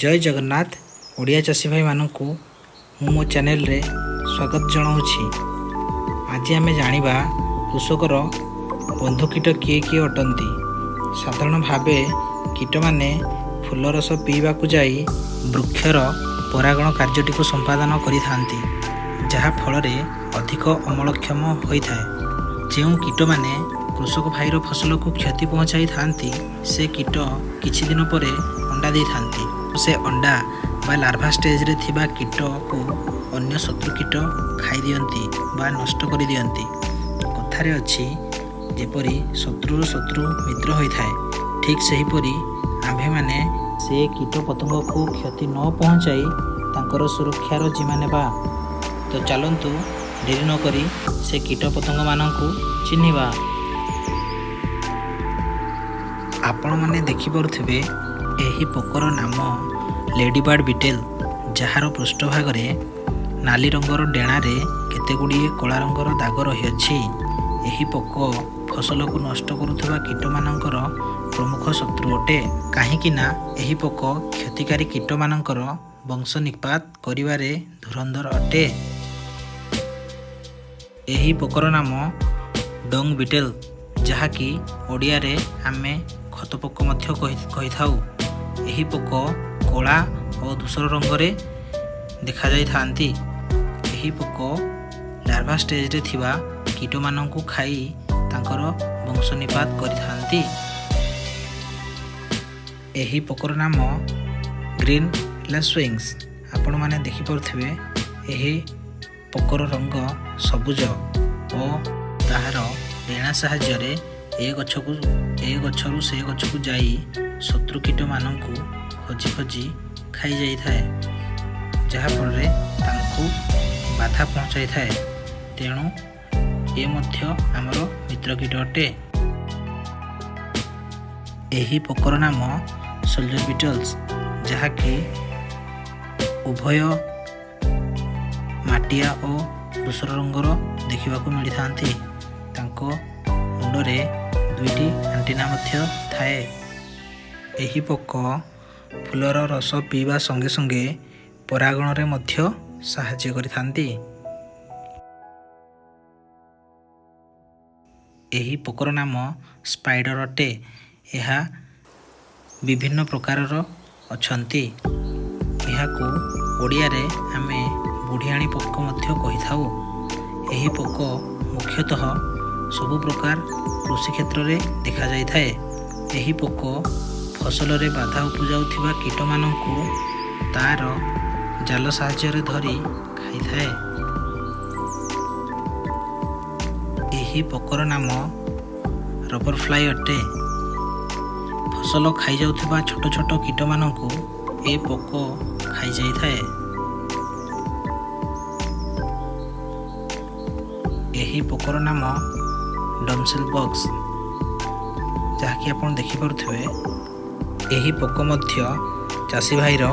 ଜୟ ଜଗନ୍ନାଥ। ଓଡ଼ିଆ ଚାଷୀ ଭାଇମାନଙ୍କୁ ମୁଁ ମୋ ଚ୍ୟାନେଲରେ ସ୍ୱାଗତ ଜଣାଉଛି। ଆଜି ଆମେ ଜାଣିବା କୃଷକର ବନ୍ଧୁ କୀଟ କିଏ କିଏ ଅଟନ୍ତି। ସାଧାରଣ ଭାବେ କୀଟମାନେ ଫୁଲ ରସ ପିଇବାକୁ ଯାଇ ବୃକ୍ଷର ପରାଗଣ କାର୍ଯ୍ୟଟିକୁ ସମ୍ପାଦନ କରିଥାନ୍ତି, ଯାହାଫଳରେ ଅଧିକ ଅମଳକ୍ଷମ ହୋଇଥାଏ। ଯେଉଁ କୀଟମାନେ କୃଷକ ଭାଇର ଫସଲକୁ କ୍ଷତି ପହଞ୍ଚାଇଥାନ୍ତି, ସେ କୀଟ କିଛି ଦିନ ପରେ ଅଣ୍ଡା ଦେଇଥାନ୍ତି। ସେ ଅଣ୍ଡା ବା ଲାର୍ଭା ଷ୍ଟେଜରେ ଥିବା କୀଟକୁ ଅନ୍ୟ ଶତ୍ରୁ କୀଟ ଖାଇଦିଅନ୍ତି ବା ନଷ୍ଟ କରିଦିଅନ୍ତି। କଥାରେ ଅଛି, ଯେପରି ଶତ୍ରୁର ଶତ୍ରୁ ମିତ୍ର ହୋଇଥାଏ, ଠିକ୍ ସେହିପରି ଆମ୍ଭେମାନେ ସେ କୀଟ ପତଙ୍ଗକୁ କ୍ଷତି ନ ପହଞ୍ଚାଇ ତାଙ୍କର ସୁରକ୍ଷାର ଜିମା ନେବା। ତ ଚାଲନ୍ତୁ, ଡେରି ନକରି ସେ କୀଟ ପତଙ୍ଗମାନଙ୍କୁ ଚିହ୍ନିବା। ଆପଣମାନେ ଦେଖିପାରୁଥିବେ, ଏହି ପୋକର ନାମ ଲେଡ଼ିବାର୍ଡ଼ ବିଟେଲ୍, ଯାହାର ପୃଷ୍ଠଭାଗରେ ନାଲି ରଙ୍ଗର ଡେଣାରେ କେତେଗୁଡ଼ିଏ କଳା ରଙ୍ଗର ଦାଗ ରହିଅଛି। ଏହି ପୋକ ଫସଲକୁ ନଷ୍ଟ କରୁଥିବା କୀଟମାନଙ୍କର ପ୍ରମୁଖ ଶତ୍ରୁ ଅଟେ, କାହିଁକି ନା ଏହି ପୋକ କ୍ଷତିକାରୀ କୀଟମାନଙ୍କର ବଂଶ ନିପାତ କରିବାରେ ଧୁରନ୍ଧର ଅଟେ। ଏହି ପୋକର ନାମ ଡଙ୍ଗ ବିଟେଲ୍, ଯାହାକି ଓଡ଼ିଆରେ ଆମେ ଖତପୋକ ମଧ୍ୟ କହିଥାଉ। ଏହି ପୋକ କଳା ଓ ଧୂସର ରଙ୍ଗରେ ଦେଖାଯାଇଥାନ୍ତି। ଏହି ପୋକ ଲାର୍ଭା ଷ୍ଟେଜରେ ଥିବା କୀଟମାନଙ୍କୁ ଖାଇ ତାଙ୍କର ବଂଶ ନିପାତ କରିଥାନ୍ତି। ଏହି ପୋକର ନାମ ଗ୍ରୀନ୍ ଲେସୱିଙ୍ଗସ୍। ଆପଣମାନେ ଦେଖିପାରୁଥିବେ, ଏହି ପୋକର ରଙ୍ଗ ସବୁଜ ଓ ତାହାର ଡେଣା ସାହାଯ୍ୟରେ ଏ ଗଛରୁ ସେ ଗଛକୁ ଯାଇ ଶତ୍ରୁ କୀଟମାନଙ୍କୁ ଖୋଜି ଖୋଜି ଖାଇଯାଇଥାଏ, ଯାହାଫଳରେ ତାଙ୍କୁ ବାଧା ପହଞ୍ଚାଇଥାଏ। ତେଣୁ ଏ ମଧ୍ୟ ଆମର ମିତ୍ର କୀଟ ଅଟେ। ଏହି ପୋକର ନାମ ସୋଲଜର ବିଟଲ୍ସ, ଯାହାକି ଉଭୟ ମାଟିଆ ଓ ଧୂସର ରଙ୍ଗର ଦେଖିବାକୁ ମିଳିଥାନ୍ତି। ତାଙ୍କ ମୁଣ୍ଡରେ ଦୁଇଟି ଆଣ୍ଟିନା ମଧ୍ୟ ଥାଏ। ଏହି ପୋକ ଫୁଲର ରସ ପିଇବା ସଙ୍ଗେ ସଙ୍ଗେ ପରାଗଣରେ ମଧ୍ୟ ସାହାଯ୍ୟ କରିଥାନ୍ତି। ଏହି ପୋକର ନାମ ସ୍ପାଇଡର ଅଟେ। ଏହା ବିଭିନ୍ନ ପ୍ରକାରର ଅଛନ୍ତି। ଏହାକୁ ଓଡ଼ିଆରେ ଆମେ ବୁଢ଼ିଆଣୀ ପୋକ ମଧ୍ୟ କହିଥାଉ। ଏହି ପୋକ ମୁଖ୍ୟତଃ ସବୁ ପ୍ରକାର କୃଷି କ୍ଷେତ୍ରରେ ଦେଖାଯାଇଥାଏ। ଏହି ପୋକ ଫସଲରେ ବାଧା ଉପୁଜାଉଥିବା କୀଟମାନଙ୍କୁ ତାର ଜାଲ ସାହାଯ୍ୟରେ ଧରି ଖାଇଥାଏ। ଏହି ପୋକର ନାମ ରବର ଫ୍ଲାଇ ଅଟେ। ଫସଲ ଖାଇଯାଉଥିବା ଛୋଟ ଛୋଟ କୀଟମାନଙ୍କୁ ଏ ପୋକ ଖାଇଯାଇଥାଏ। ଏହି ପୋକର ନାମ ଡମସେଲ୍ ବଗ୍ସ, ଯାହାକି ଆପଣ ଦେଖିପାରୁଥିବେ। ଏହି ପୋକ ମଧ୍ୟ ଚାଷୀ ଭାଇର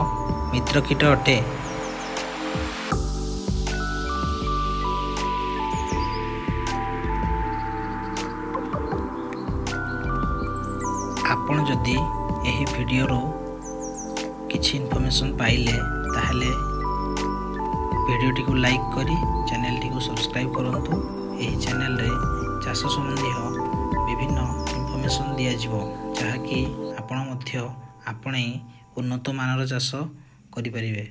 ମିତ୍ର କୀଟ ଅଟେ। ଆପଣ ଯଦି ଏହି ଭିଡ଼ିଓରୁ କିଛି ଇନଫର୍ମେସନ୍ ପାଇଲେ, ତାହେଲେ ଭିଡ଼ିଓଟିକୁ ଲାଇକ୍ କରି ଚ୍ୟାନେଲଟିକୁ ସବସ୍କ୍ରାଇବ୍ କରନ୍ତୁ। ଏହି ଚ୍ୟାନେଲରେ ଚାଷ ସମ୍ବନ୍ଧୀୟ ବିଭିନ୍ନ ଇନଫର୍ମେସନ୍ ଦିଆଯିବ, ଯାହାକି ଆପଣ ମଧ୍ୟ ଆପଣେଇ ଉନ୍ନତ ମାନର ଚାଷ କରିପାରିବେ।